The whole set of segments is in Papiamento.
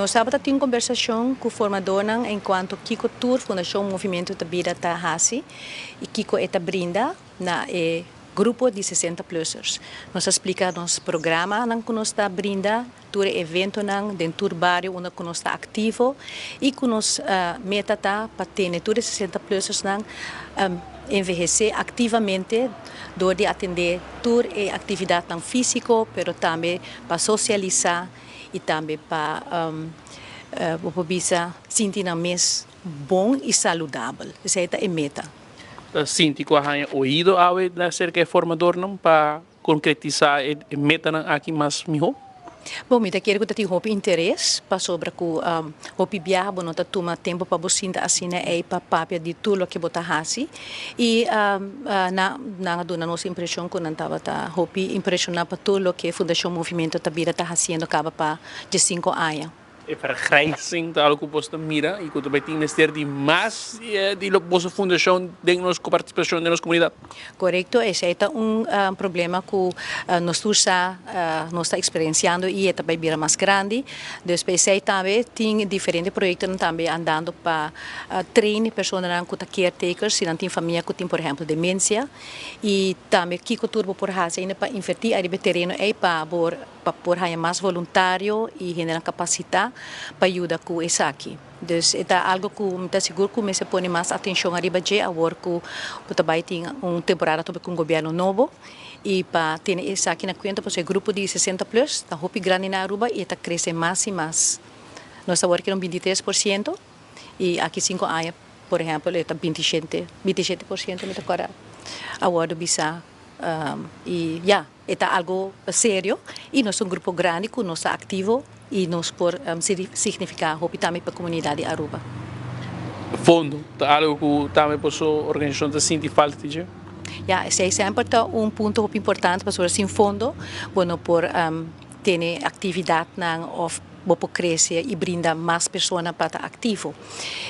Nos tabata tin kombersashon ku formadónan enkuanto kiko tur Fundashon Movimiento ta Bida ta hasi i kiko e ta brinda na e grupo di 60 plussers. Nos a splika nos programanan ku nos ta brinda, tur e eventonan den tur bario unda ku nos ta aktivo i ku nos meta ta pa tene tur e 60 plussersnan envehesé aktivamente dor di atendé tur e aktividatnan físiko, pero tambe pa sosialisá i tambe pa bo por bisa sinti nan mes bon i saludabel. Esei ta e meta. Ta sinti ku a haña oido awe aserka e formadornan pa konkretisá e metanan aki mas mihó? Bon, mi ta kere ku ta tin hopi interes pasobra ku hopi biaha bo no ta tuma tempu pa bo sinta asina ei pa papia di tur loke bo ta hasi i nan a duna nos impreshon ku nan tabata hopi impreshoná pa tur loke Fundashon Movimiento ta Bida ta hasiendo kaba pa 15 aña. E vergrijzing ta algo ku boso ta mira i ku ta bai tin mester di mas di boso fundashon den nos partisipashon den nos komunidat. Korekto, esei ta un problema ku nos tur sa nos ta eksperensiando i e ta bai bira mas grandi. Dus pa esei tambe tin diferente proyektonan tambe andando pa train personanan ku ta caretakers, si nan tin famia ku tin por ehèmpel demensia i tambe kiko tur bo por hasi ainda pa invertí ariba e tereno ei pa bo pa por haña mas voluntario i hendenan kapasitá pa yuda ku esaki. Dus e ta algu ku mi ta sigur ku mester pone mas atenshon ariba dje awor ku bo ta bai tin un temporada tobe ku un gobièrnu nobo i pa tene esaki na kuenta pasobra e grupo di 60 plus ta hopi grandi na Aruba i e ta krese mas i mas. Nos awor keda un 23% i aki 5 aña por ehèmpel e ta 27, 27% mi ta kòrda a wòrdu bisá i ya. E ta algo serio y nos ta un grupo grandi cu nos ta activo y nos por significa hopi tambe pa comunidad di Aruba. Fondo ta algo cu tambe boso organisacion ta sinti falta di dje? Ya, esey semper ta un punto hopi importante pasobra sin fondo bo no por tene actividadnan of bo por crece y brinda mas persona pa ta activo.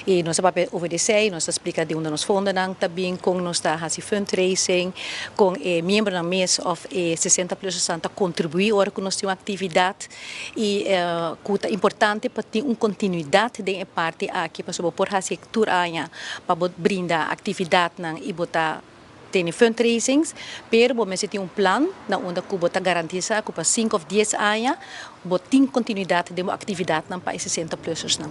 Y nos a papia over di esey, nos a splica di unda nos fondonan ta bin, con nos ta haci fundraising, con e miembronan mes of e 60 plusnan ta contribui ora cu nos tin un actividad y cu ta importante pa tin un continuidad den e parti aki pasobra bo por haci tur aña pa bo brinda actividadnan y bo ta tene fundraisings, pero bo mester tin un plan na unda cu bo ta garantisa cu pa 5 of 10 aña bo tin continuidad den bo actividadnan pa e 60 plussersnan.